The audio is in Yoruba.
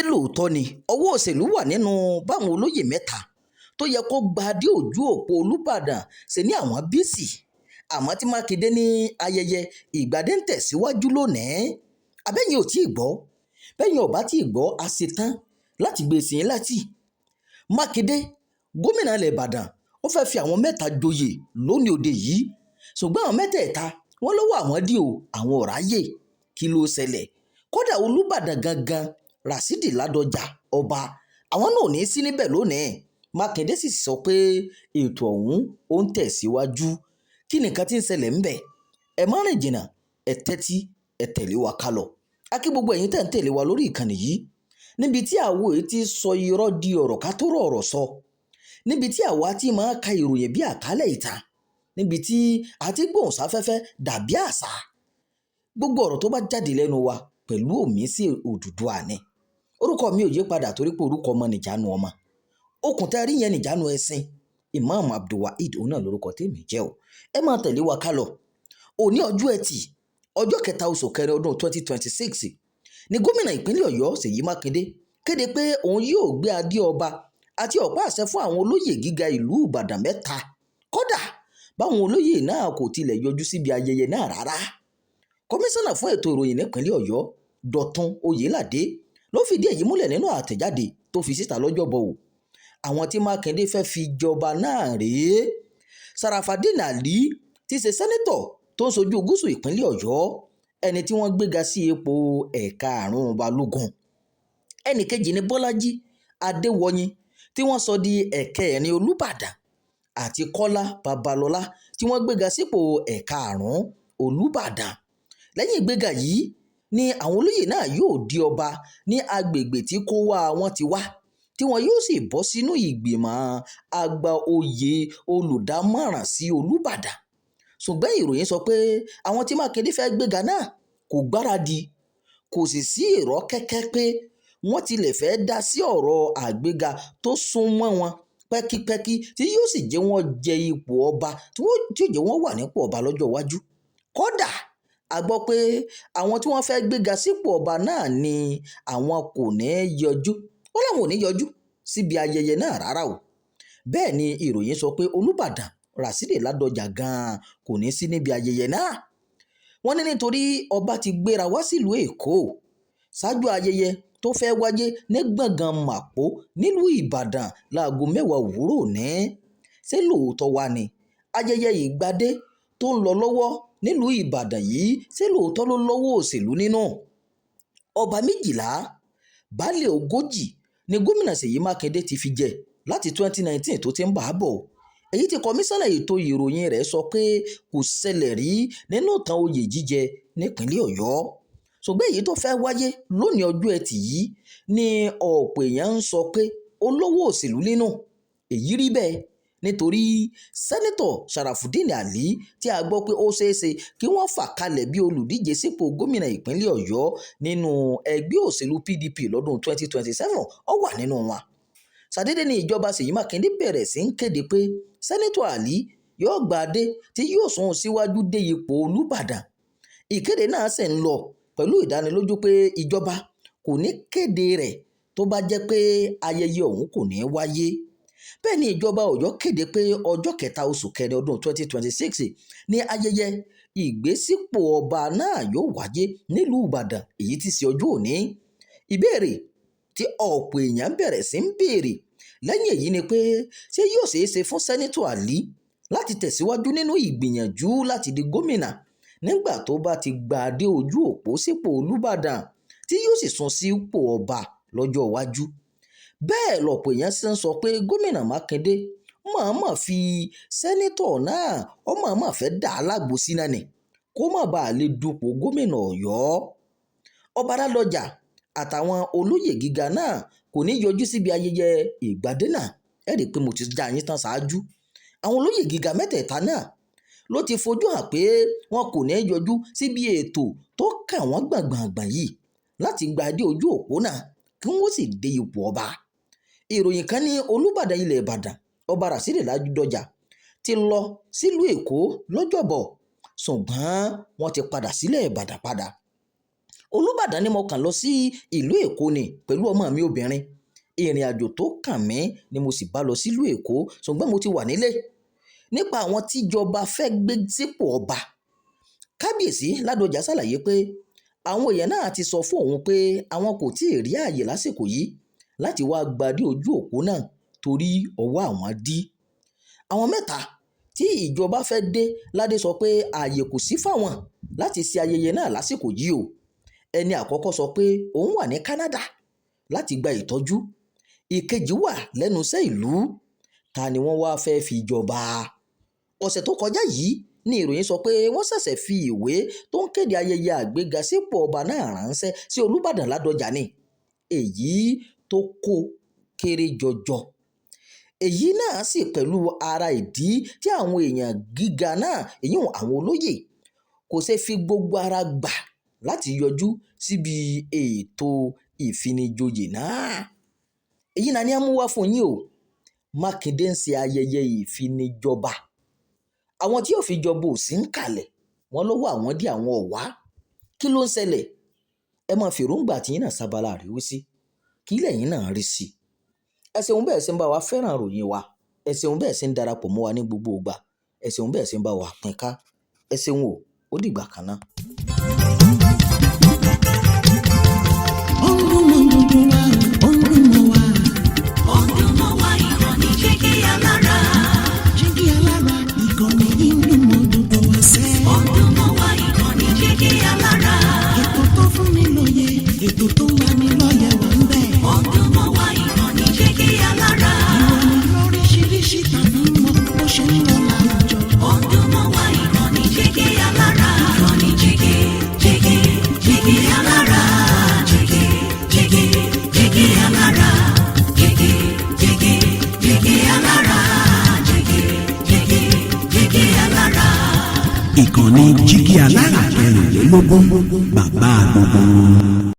Lóòótọ́ ni ọwọ́ òṣèlú wà nínú báwọn olóyè mẹ́ta tó yẹ kó gba adé ojú ọ̀pọ̀ Olùbàdàn ṣe ní àwọn bíìsì? Àmọ́ tí Mákindé ní ayẹyẹ ìgbàdé ń tẹ̀síwájú lónìí, àbẹ́yìn ò tí ì gbọ́? Bẹ́yìn ò bá tí ì gbọ́, a ṣe tán láti gbé sí i láti. Mákindé, gómìnà ilẹ̀ Ìbàdàn, ó fẹ́ẹ́ fi àwọn mẹ́ta joyè lónìí òde yìí, ṣùgbọ́n àwọn mẹ́tẹ̀ẹ̀ta wọ́n lọ́wọ́ àwọn dí o, àwọn ò ráyè. Kí ló ṣẹlẹ̀? Kódà Olùbàdàn gangan, Rasheed Ládọjà ọba, àwọn náà ò ní í sí níbẹ̀ lónìí. Mákindé sì sọ pé ètò ọ̀hún ó ń tẹ̀síwájú. Kí ni nǹkan tí ń ṣẹlẹ̀ ńbẹ̀? Ẹ má rìn jìnnà, ẹ tẹ́tí, ẹ tẹ̀lé wa ká lọ. A kí gbogbo ẹ̀yin tẹ́ ń tẹ̀lé wa lórí ìkànnì yìí, níbi tí àwo yìí ti sọ irọ́ di ọ̀rọ̀ ká tó rọ̀ ọ̀rọ̀ sọ, níbi tí àwa ti máa ka ìròyìn bí àkálẹ̀ ìtàn, níbi tí a ti gbóhùnsáfẹ́fẹ́ dàbí àṣà. Gbogbo ọ̀rọ̀ tó bá jáde lẹ́nu wa pẹ̀lú òmísí Odùduwà ni. Orúkọ mi ò yí padà torí pé orúkọ ọmọ nìjánu ọmọ. Okùn tẹ́ rí yẹn nìjánu ẹṣin. Imam Abdulwaheed òun náà lórúkọ tèmi jẹ́ o. Ẹ máa tẹ̀lé wa ká lọ. Òní ọjọ́ Ẹtì, ọjọ́ kẹta oṣù kẹrin ọdún 2026 ni gómìnà ìpínlẹ̀ Ọ̀yọ́ Ṣèyí Mákindé kéde pé òun yóò gbé adé ọba àti ọ̀pá àṣẹ fún àwọn olóyè gíga ìlú Ìbàdàn mẹ́ta. Kódà báwọn olóyè náà kò tilẹ̀ yọjú síbi ayẹyẹ náà rárá. Kọmíṣánná fún ètò ìròyìn nípínlẹ̀ Ọ̀yọ́, Dọ̀tun Oyèládé, ló fìdí èyí múlẹ̀ nínú àtẹ̀jáde tó fi síta lọ́jọ́bọ̀ o. Àwọn tí Mákindé fẹ́ fi jọba náà rèé: Sharafadeen Ali tí í ṣe sẹ́nitọ̀ tó ń ṣojú gúúsù ìpínlẹ̀ Ọ̀yọ́, ẹni tí wọ́n gbéga sí ipò ẹ̀karùn-ún balógun. Ẹnì kejì ní Bọ́lájí Adéwọ̀yìn tí wọ́n sọ di ẹ̀kẹrin Olùbàdàn, àti Kọ́lá Babalọ́lá tí wọ́n gbéga sípò ẹ̀karùn-ún Olùbàdàn. Lẹ́yìn ìgbéga yìí ni àwọn olóyè náà yóò di ọba ní agbègbè tí kó-wá wọn ti wá, tí wọn yóò sì bọ́ sínú ìgbìmọ̀ àgbà oyè olùdámọ̀ràn sí Olùbàdàn. Ṣùgbọ́n ìròyìn sọ pé àwọn tí Mákindé fẹ́ gbéga náà kò gbáradì, kò sì sí ìrọ́kẹ̀kẹ̀ pé wọ́n tilẹ̀ fẹ́ dá sí ọ̀rọ̀ àgbéga tó sún mọ́ wọn pẹ́kípẹ́kí tí yóò sì jẹ́ wọ́n jẹ ipò ọba, tí yóò jẹ́ wọ́n wà nípò ọba lọ́jọ́ iwájú. Kódà a gbọ́ pé àwọn tí wọ́n fẹ́ gbéga sípò ọba náà ni àwọn kò ní í yọjú. Wọ́n láwọn ò ní yọjú síbi ayẹyẹ náà rárá o. Bẹ́ẹ̀ ni ìròyìn sọ pé Olùbàdàn Rasheed Ládọjà gan-an kò ní sí níbi ayẹyẹ náà. Wọ́n ní nítorí ọba ti gbéra wá sílùú Èkó ṣáájú ayẹyẹ tó fẹ́ wáyé ní gbọ̀ngàn Mapo nílùú Ìbàdàn láago 10 òwúrọ̀ òní. Ṣé lóòótọ́ wá ni ayẹyẹ ìgbàdé tó ń lọ lọ́wọ́ nílùú Ìbàdàn yìí, ṣé lóòótọ́ ló lọ́wọ́ òṣèlú nínú? Ọba 12, baálé 40 ni gómìnà Ṣèyí Mákindé ti fi jẹ láti 2019 tó ti ń bá a bọ̀. Èyí tí kọmíṣánná ètò ìròyìn rẹ̀ sọ pé kò ṣẹlẹ̀ rí nínú ìtàn oyè jíjẹ nípínlẹ̀ Ọ̀yọ́. Ṣùgbọ́n èyí tó fẹ́ wáyé lónìí ọjọ́ Ẹtì yìí ni ọ̀pọ̀ èèyàn ń sọ pé ó lọ́wọ́ òṣèlú nínú. Èyí rí bẹ́ẹ̀ nítorí sẹ́nitọ̀ Sharafadeen Ali tí a gbọ́ pé ó ṣeé ṣe kí wọ́n fà kalẹ̀ bí olùdíje sípò gómìnà ìpínlẹ̀ Ọ̀yọ́ nínú ẹgbẹ́ òṣèlú PDP lọ́dún 2027 ó wà nínú wọn. Ṣàdédé ni ìjọba Ṣèyí Mákindé bẹ̀rẹ̀ sí ń kéde pé sẹ́nitọ̀ Ali yóò gba adé tí yóò sún un síwájú dé ipò Olùbàdàn. Ìkéde náà sì ń lọ pẹ̀lú ìdánilójú pé ìjọba kò ní kéde rẹ̀ tó bá jẹ́ pé ayẹyẹ ọ̀hún kò ní wáyé. Bẹ́ẹ̀ ni ìjọba Ọ̀yọ́ kéde pé ọjọ́ kẹta oṣù kẹrin ọdún 2026 ni ayẹyẹ ìgbésípò ọba náà yóò wáyé nílùú Ìbàdàn, èyí tí í ṣe ọjọ́ òní. Ìbéèrè tí ọ̀pọ̀ èèyàn bẹ̀rẹ̀ sí ń béèrè lẹ́yìn èyí ni pé ṣé yóò ṣeé ṣe fún sẹ́nitọ̀ Ali láti tẹ̀síwájú nínú ìgbìyànjú láti di gómìnà nígbà tó bá ti gba adé ojú òpó sípò Olùbàdàn tí yóò sì sún sípò ọba lọ́jọ́ iwájú. Bẹ́ẹ̀ lọ̀pọ̀ èèyàn sì ń sọ pé gómìnà Mákindé mọ̀ọ́mọ̀ fi sẹ́nitọ̀ náà, ó mọ̀ọ́mọ̀ fẹ́ dà á lágbo síná ni kó má bàa lè dupò gómìnà Ọ̀yọ́. Ọba Ládọjà àtàwọn olóyè gíga náà kò ní yọjú síbi ayẹyẹ ìgbàdé náà. Ẹ rí i pé mo ti já yín tán ṣáájú. Àwọn olóyè gíga mẹ́tẹ̀ẹ̀ta náà ló ti fojú hàn pé wọn kò ní yọjú síbi ètò tó kàn wọ́n gbọ̀ngbọ̀ngbọ̀n yìí láti gba adé ojú òpó náà kí wọ́n sì dé ipò ọba. Ìròyìn kan ní Olùbàdàn ilẹ̀ Ìbàdàn, ọba Rasheed Ládọjà, ti lọ sílùú Èkó lọ́jọ́bọ̀, ṣùgbọ́n wọ́n ti padà sílẹ̀ Ìbàdàn padà. Olùbàdàn ni mo kàn lọ sí ìlú Èkó ni pẹ̀lú ọmọ mi obìnrin. Ìrìn àjò tó kàn mí ni mo sì bá lọ sílùú Èkó, ṣùgbọ́n mo ti wà nílé. Nípa àwọn tíjọba fẹ́ gbé sípò ọba, Kábíyèsí Ládọjà ṣàlàyé pé àwọn èèyàn náà ti sọ fún òun pé àwọn kò tí ì rí ààyè lásìkò yìí láti wáá gbadé ojú òpó náà torí ọwọ́ àwọn dí. Àwọn mẹ́ta tí ìjọba fẹ́ dé ládé sọ pé ààyè kò sí fáwọn láti ṣe ayẹyẹ náà lásìkò yìí o. Ẹni àkọ́kọ́ sọ pé òun wà ní Canada láti gba ìtọ́jú, ìkejì wà lẹ́nu iṣẹ́ ìlú. Ta ni wọ́n wáá fẹ́ẹ́ fi jọba? Ọ̀sẹ̀ tó kọjá yìí ni ìròyìn sọ pé wọ́n ṣẹ̀ṣẹ̀ fi ìwé tó ń kéde ayẹyẹ àgbéga sípò ọba náà ránṣẹ́ sí Olùbàdàn Ládọjà ní èyí tó kó kéré jọjọ. Èyí náà sì pẹ̀lú ara ìdí tí àwọn èèyàn gíga náà, ìyún àwọn olóyè, kò ṣe fi gbogbo ara gbà láti yọjú síbi ètò ìfinijoyè náà. Èyí náà ni a mú wá fún yín o. Mákindé ń ṣe ayẹyẹ ìfinijọba, àwọn tí yóò fi jọba ò sí ń kalẹ̀, wọ́n lọ́wọ́ àwọn dí àwọn ọ̀wá. Kí ló ń ṣẹlẹ̀? Ẹ máa fèròǹgbà tí yín náà sábàlá àríwísí. Kí lẹ̀yin náà rí sí i? Ẹ ṣeun bẹ́ẹ̀ ṣe ń bá wa fẹ́ràn ìròyìn wa. Ẹ ṣeun bẹ́ẹ̀ ṣe ń darapọ̀ mọ́ wa ní gbogbo ìgbà. Ẹ ṣeun bẹ́ẹ̀ ṣe ń bá wa pín ká. Ẹ ṣeun o, ó dìgbà kan náà. Ó ń dún mọ́ gbogbo wa o, ó ń dún mọ́ wa. Ó ń dún mọ́ wa, ìkànnì Jígí Alára. Jígí Alára, ìkànnì yìí ń dún mọ́ gbogbo wa sẹ́. Ó ń dún mọ́ wa, ìkànnì Jígí Alára. Ètò tó fún ni lóye, ètò tó ń lani lọ́yẹ̀ wà ń bẹ̀. Ó ń dún mọ́ wa, ìkànnì Jígí Alára. Ìròyìn lóríṣiríṣi tàbí mọ́ bó ṣe ń lọ láwùjọ. Ó ń dún mọ́ wa, ìkànnì Jígí Alára. Ìkànnì Jígí, Jígí, Jígí Alára. Jígí, Jígí, Jígí Alára. Jígí, Jígí, Jígí Alára. Jígí, Jígí, Jígí Alára. Ìkànnì Jígí Alára 24, bàbá gbogbo wọn.